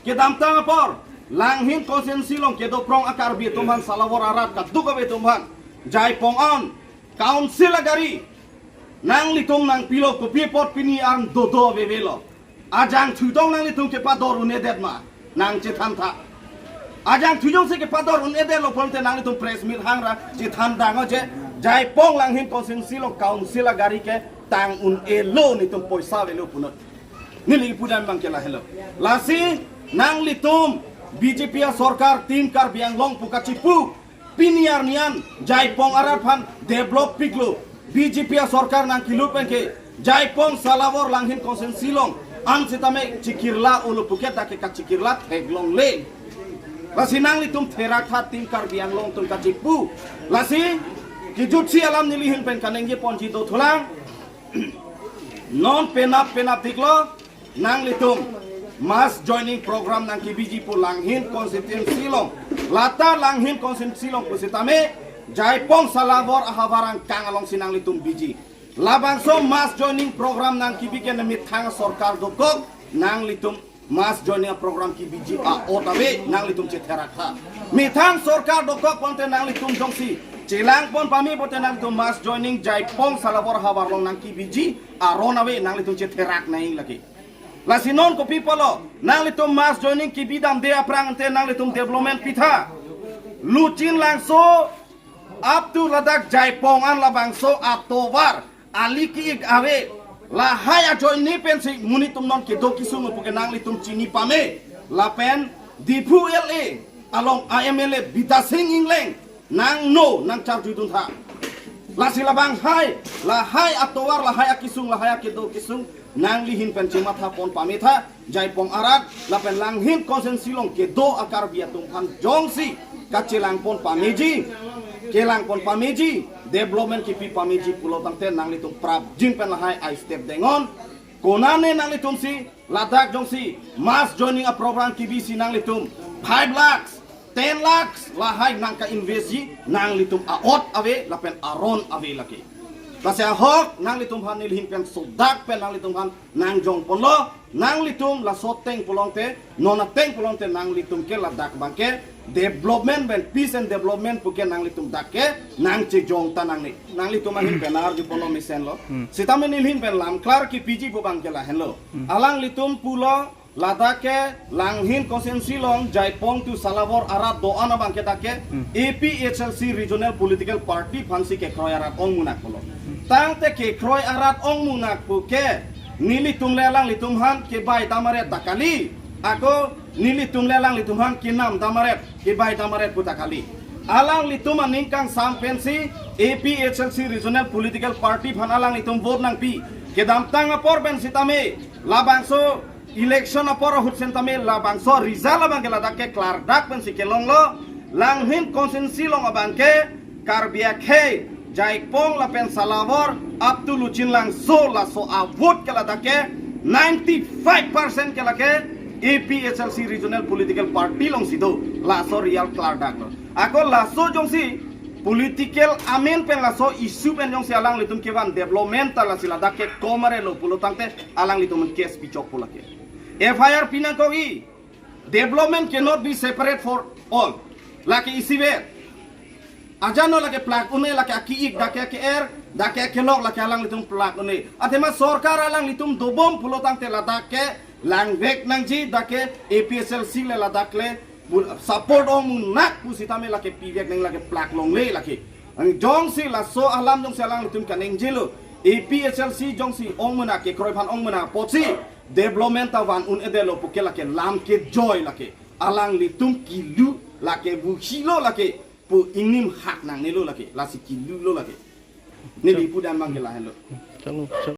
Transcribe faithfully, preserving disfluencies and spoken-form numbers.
Kedamtang apor, Langhin constituency along kedo prong a-Karbi atum aphan, Salawar arat kadokave atum aphan, Jaipong an, council agari, nanglitum nangpilo, kopi apot pini an dodo avevelo. Ajangthu tong nanglitum kepador un-edet ma, nangchethan tha. Ajangthu jongsi kepador un-edetlo pulote nanglitum press meet hangra chethan dang o je, Jaipong Langhin constituency along council agari ketang un-elo, netum poisa avelo punot. Neli pudam abangke lahelo. Lasi nanglitum B J P asorkar, Team Karbi Anglong pu kachipu, pini arni an Jaipong arat aphan develop piklo. B J P asorkar nangkelut pen ke Jaipong, Salawar, Langhin constituency along an sitame chikirla olo puke, dak ke kachikirla theklongle. Lasi nanglitum therak tha, Team Karbi Anglong atum kachipu. Lasi kejutsi alam neli ahin pen kaningje ponji dothulang. Non penap penapdiklo, nanglitum mass joining program nangkebiji pu Langhin constituency along. Lata Langhin constituency along pusitame, Jaipong, Salawar ahavar angkang alongsi nanglitum biji. Labangso mass joining program nangkebi ke ne methang sorkar dokok, nanglitum mass joining program kebiji a-ot ave, nanglitum chetherak tha. Methang sorkar dokok pulote nanglitum jongsi chelang pon pame pulote nanglitum mass joining Jaipong, Salawar ahavar along nangkebiji aron ave, nanglitum chetherak nang lake. Lasi non kopi pulo, nanglitum mass joining kebi damde aphrang ante nanglitum development pitha. Luchinlangso up to ladak Jaipong an labangso atovar, ali ki-ik ave, lahai ajoine pensi monit atum non kedo kesung puke nanglitum chini pame. Lapen Diphu L A along a-M L A Bidya Sing Engleng nangno nangcharjudun tha. Lasi labanghai, lahai atovar, lahai akesung, lahai akedo kesung nangli ahin pen chematha pon pame tha. Jaipong arat lapen Langhin constituency along kedo a-Karbi atum aphan jongsi kachelang pon pameji, kelang pon pameji, development kepi pameji pulo tangte nanglitum prapjin pen lahai a-step dengnon. Konane nanglitumsi ladak jongsi mass joining a-program kebisi nanglitum five lakhs, ten lakhs lahai nangka-invest ji, nanglitum a-ot ave lapen aron ave lake. Lasi ahok nanglitum aphan neli ahin pen sodak pen nanglitum aphan nangjong ponlo, nanglitum laso ateng pulote, non ateng pulote nanglitum ke ladak abangke development pen, peace and development puke nanglitum dak ke nangchejong ta nangne. Nanglitum ahin pen arju ponlo mesenlo. Hmm. Sitame neli ahin pen lam klar kepiji pu abangke lahenlo. Hmm. Alanglitum pulo ladak ke Langhin constituency along Jaipong to Salawar arat do-an abangke dak ke Hmm. A P H L C regional political party aphansi kekroi arat ong munak pulo. Tangte kekroi arat ong munak puke nelitum le alanglitum aphan kebai dam aret ta kali. Ako nelitum le alanglitum aphan kenam dam aret, kebai dam aret pu ta kali. Alanglitum aning kangsam pensi A P H L C regional political party aphan alanglitum vote nangpi. Kedamtang apor pen sitame labangso election apor ahut sitame labangso result abangke ladak ke klardak pensi kelonglo. Langhin constituency along abangke Karbi akhei, Jaipong lapen Salawar up to Luchinlangso laso a-vote ke ladak ke ninety-five percent ke lake A P H L C regional political party alongsi do. Laso real klardak lo. Ako laso jongsi political amen pen laso issue pen jongsi alanglitum kevan development ta lasi ladak ke komare lo pulo tangte alanglitum case pichok pu lake. F I R pinangkok-i, development cannot be separate for all. Lake isivet. Ajano lake plak un-e, lake aki-ik, dak ke ke-er, dak ke kelok, lake alanglitum plak un-e. Athema sorkar alanglitum dobom pulo tangte ladak ke langvek nangji, dak ke A P H L C le ladak le bul-, support ong munak pusitame lake pivek nang, lake plak longle lake. Ang jongsi laso alam jongsi alanglitum kaningjelo, A P H L C jongsi ong munak, kekroi aphan ong munak apotsi development ta van un-edetlo puke lake lam kejoi lake. Alanglitum kilu lake, vuhilo lake pu ingnim hak nangnelo lake, lasi kilulo lake. Neli pudam abangke lahenlo. Chalo, chalo.